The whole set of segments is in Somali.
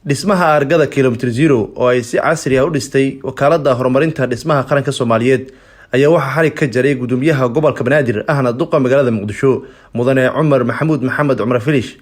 Dhismaha Argada Kilometer Zero oo ay si casri ah u dhistay Wakaalada Horumarinta Dhismaha Qaranka Soomaaliyeed ayaa waxaa xarig ka jaray gudoomiyaha gobolka Banaadir, ahna duqa magaalada Muqdisho, Mudane Cumar Maxamuud Maxamed Cumar Filish.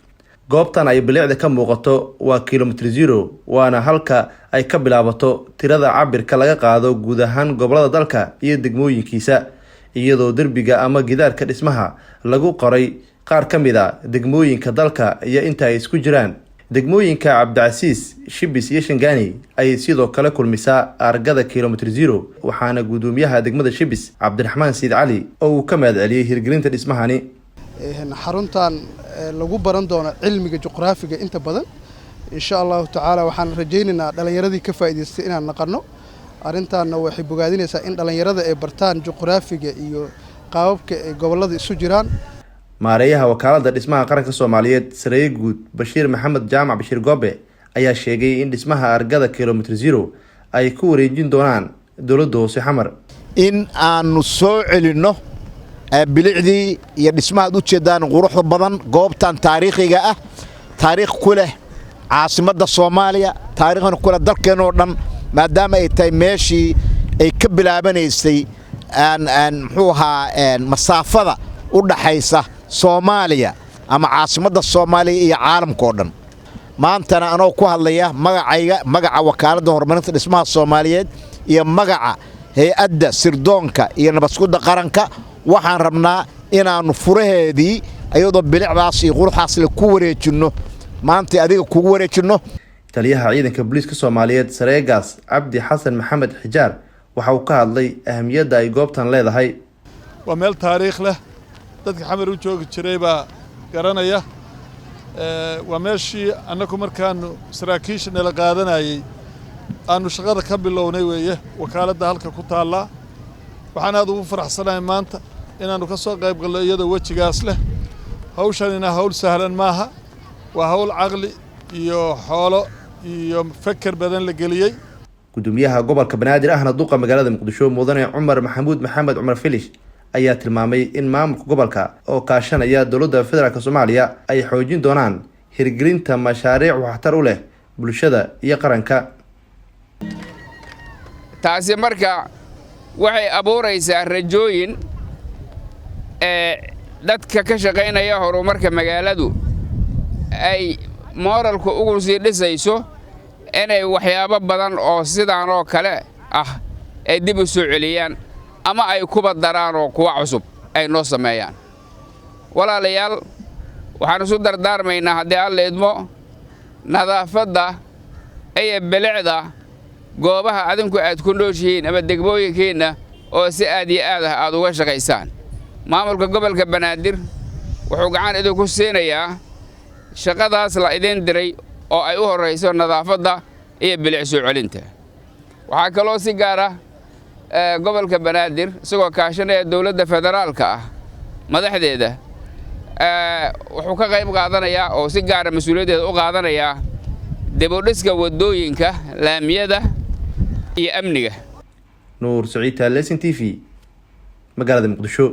Goobtan ay bilicda ka muuqato waa Kilometer Zero, waana halka ay ka bilaabato tirada cabirka laga qaado guud ahaan gobolada dalka iyo degmooyinkiisa, iyadoo derbiga ama gidaarka dhismaha lagu qoray qaar ka mid a degmooyinka dalka iyo inta ay isku jiraan. Degmooyinka Cabdicasiis, Shibis iyo Shangaani ayay sidoo kale kulmisaa Argada Kilometer Zero, waxaana gudoomiyaha degmada Shibis, Cabdiraxmaan Siid Cali, oo uu ka mahad celiyey hirgelinta dhismahani. Xaruntan lagu baran doono cilmiga juqraafiga inta badan, insha Allahu tacaala, waxaan rajaynaynaa dhallinyaradii ka faa'iidaystay inaan naqanno. Arrintaanna waxay bogaadinaysaa in dhallinyarada ay bartaan juqraafiga iyo qaababka ay gobollada isu jiraan. Maareeyaha Wakaalada Dhismaha Qaranka Soomaaliyeed, sareeye guud Bashiir Maxamed Jaamac Bashiir Goobe, ayaa sheegay in dhismaha Argada Kilometer Zero ay ku wareejin doonaan dowladda hoose Xamar. In aanu soo celinno bilicdii iyo dhismahaad u jeeddaan quruxda badan, goobtan taariikhiga ah, taariikh ku leh caasimadda Soomaaliya, taariikhna ku leh dalkeennoo dhan, maadaama ay tahay meeshii ay ka bilaabanaysay, muxuu ahaa, masaafada u dhaxaysa Soomaaliya ama caasimadda Soomaaliya iyo caalamka oo dhan. Maantana anoo ku hadlaya magacayga, magaca Wakaaladda Horumarinta Dhismaha Soomaaliyeed iyo magaca Hay-adda Sirdoonka iyo Nabadsugidda Qaranka, waxaan rabnaa inaannu furaheedii, iyadoo bilicdaas iyo quruxdaas le, ku wareejinno maanta, adiga kugu wareejinno. Taliyaha Ciidanka Booliiska Soomaaliyeed, sareegaas Cabdi Xasan Maxamed Xijaar, waxa uu ka hadlay ahamiyadda ay goobtan leedahay. Waa meel taariikh leh, dadka Xamar u joogi jiray baa garanaya. Waa meeshii annagu markaanu saraakiisha nala qaadanayey aanu shaqada ka bilownay weeye wakaaladda halka ku taallaa. Waxaan aad ugu faraxsanahay maanta inaannu ka soo qayb galno iyadoo wejigaas leh. Hawshanina hawl sahlan maaha, waa hawl caqli iyo xoolo iyo feker badan la geliyey. Gudoomiyaha gobolka Banaadir, ahna duqa magaalada Muqdisho, Mudane Cumar Maxamuud Maxamed Cumar Filish, ayaa tilmaamay in maamulka gobolka oo kaashanaya dowladda federaalk Soomaaliya ay xoojin doonaan hirgelinta mashaariic waxtar u leh bulshada iyo qaranka. Taasi marka waxay abuuraysaa rajooyin ee dadka ka shaqaynaya horumarka magaaladu ay mooralku ugu sii dhisayso inay waxyaabo badan oo sidaan oo kale ah ay dib u soo celiyaan ama ay kuba daraan oo kuwa cusub ay noo sameeyaan. Walaalayaal, waxaan isu dardaarmaynaa, haddii Alla idmo, nadaafadda iyo bilicda goobaha adinku aad ku nooshihiin ama degmooyinkiinna oo si aad iyo aad ah aad uga shaqaysaan. Maamulka gobolka Banaadir wuxuu gacan idinku siinayaa shaqadaas la idiin diray oo ay u horrayso nadaafadda iyo bilic soo celinta. Waxaa kaloo si gaar ah gobolka Banaadir, isagoo kaashanaya dowladda federaalka ah madaxdeeda, wuxuu ka qayb qaadanayaa oo si gaara mas-uuliyaddeeda u qaadanayaa dib u dhiska waddooyinka laamiyada iyo amniga. Nuur Saciid Taalesin TV, magaalada Muqdisho.